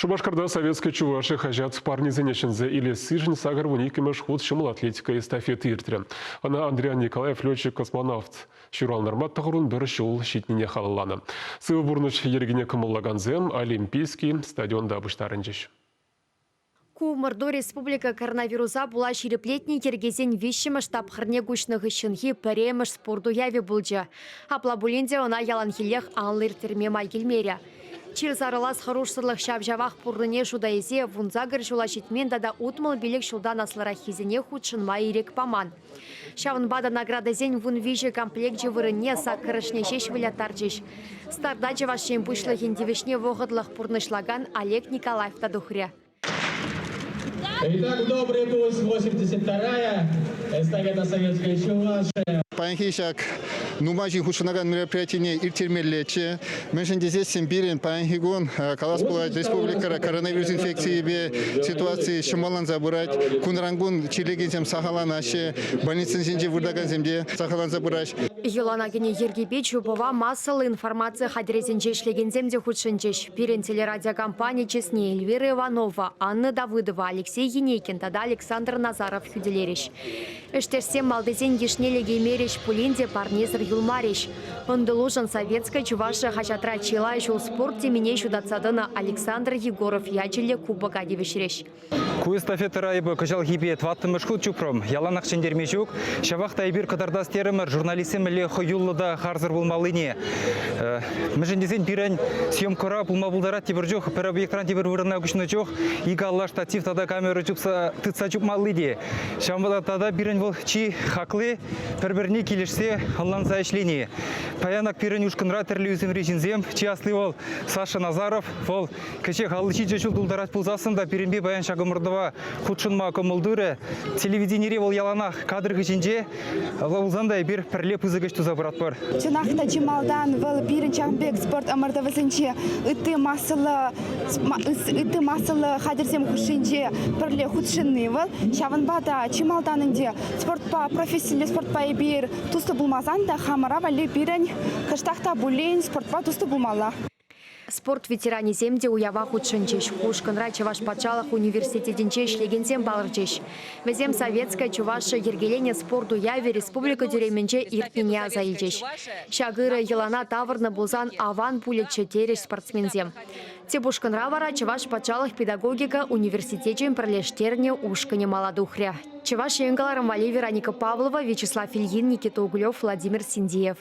Шупашкарта Советская Чувашия хаҫат парнисене ҫӗнсе илессишӗн 82-мӗш хут ҫӑмӑл атлетика эстафети иртрӗ. Ӑна Андриян Николаев летчик-космонавт ҫуралнӑрма 91 ҫул ҫитнине халалланӑ. Сывӑ пурнӑҫ йӗркине кӑмӑллакансем Олимпийский стадионта пуҫтарӑнчӗҫ. Ку ӑмӑрту республика коронавируса пула ҫирӗплетнӗ йӗркесен виҫҫӗмӗш тапхӑрне куҫнӑ хыҫҫӑнхи пӗрремӗш спорт уявӗ пулчӗ. Апла пулин те ӑна яланхиллех анлӑ ирттерме май килмерӗ. Чир сарӑлас хӑрушсӑрлӑх ҫав-ҫавах пуррине шута илсе 18 ҫула ҫитмен тата 65 ҫултан аслӑраххисене хутшӑнма ирӗк паман. Ҫавӑнпа та наградӑсен 13 комплекчӗ вырӑнне саккӑрӑшне ҫеҫ выляттарчӗҫ. Старта Чӑваш Ен Пуҫлӑхӗн тивӗҫне вӑхӑтлӑх пурнӑҫлакан Олег Николаев та тухрӗ. Итак, добрый путь, 82-я эстафета Советская Чувашия. Паянхи ҫак нумай ҫын хутшӑнакан мероприятине ирттермеллеччӗ. Мӗншӗн тесессӗн пирӗн паянхи кун, калас пулать, республикӑра коронавирус инфекцийӗпе ситуаци ҫӑмӑлланса пырать. Кунран-кун чирлекенсем сахалланаҫҫӗ, больницӑсенче выртакансем те сахалланса пыраҫ. Йӑлана кӗнӗ йӗркепе чупӑва массӑллӑ информаци хатӗрӗсенче ӗҫлекенсем те хутшӑнчӗҫ. Пирӗн телерадиокомпани чысне Эльвира Иванова, Анна Давыдова, Алексей Енейкин тата Александр Назаров хӳтӗлерӗҫ. Ӗҫтешсем малтисен йышне лекеймерӗҫ пулин те парнесӗр юлмарӗҫ. Ӑнтӑлушӑн «Советская Чувашия» хаҫатра чылай ҫул спорт темине ҫутатса тӑнӑ Александр Егоров ячӗллӗ кубока тивӗҫрӗҫ. Ку эстафетӑра эпӗ кӑҫалхипе тӑваттӑмӗш хут чупрӑм. Яланах ҫӗнтерме ҫук. Ҫавах та эпир кӑтартас терӗмӗр журналистсем мӗнле хӑюллӑ та харсӑр пулмаллине. Мӗншӗн тесен пирӗн съемкӑра пулма пултарать тепӗр чух пӗр объектран тепӗр вырӑна куҫнӑ чух ик алла штатив тата камера чупса тытса чупмалли те. Ҫавӑнпа та тата пирӗн вӑл чи хакли пӗр-пӗрне килӗшсе ӑнланса ӗҫлени. Паян ак пирӗн ушкӑнра тӗрлӗ ӳсӗмри ҫынсем, чи асли вӑл Саша Назаров, вӑл Кӗҫех 57 ҫул тултарать пулсассӑн та пирӗнпе паян ҫак ӑмӑртӑва хутшӑнма кӑмӑл турӗ. Телевиденире вӑл яланах кадр хыҫӗнче. Пулсан та эпир пӗрле пысӑк ӗҫ туса пыратпӑр. Чӑнах та чи малтан вӑл пирӗн ҫавӑн пек спорт ӑмӑртӑвӗсенче ытти массӑллӑ ытти массӑллӑ хатӗрсем хушшинче пӗрле хутшӑнни вӑл. Ҫавӑнпа та чи малтан ӗнтӗ спортпа, профессиллӗ спортпа эпир туслӑ пулмасан та хамӑра валли пирӗн кӑштах та пулин спортпа туслӑ пулмалла. Спорт ветеранӗсем те уява хутшӑнчӗҫ. Ушкӑнра Чӑваш патшалӑх университетӗнче ӗҫлекенсем палӑрчӗҫ. Вӗсем Советская Чувашия йӗркеленӗ спорт уявӗ республика тӳремӗнче иртнине аса илчӗҫ. Ҫак ырӑ йӑлана тавӑрнӑ пулсан аван пулӗччӗ терӗҫ спортсменсем. Тӗп ушкӑнра вара Чӑваш патшалӑх педагогика университечӗн пӗрлештернӗ ушкӑнӗ мала тухрӗ. Чӑваш Ен кӑларӑм валли Вероника Павлова, Вячеслав Ильин, Никита Углев, Владимир Синдиев.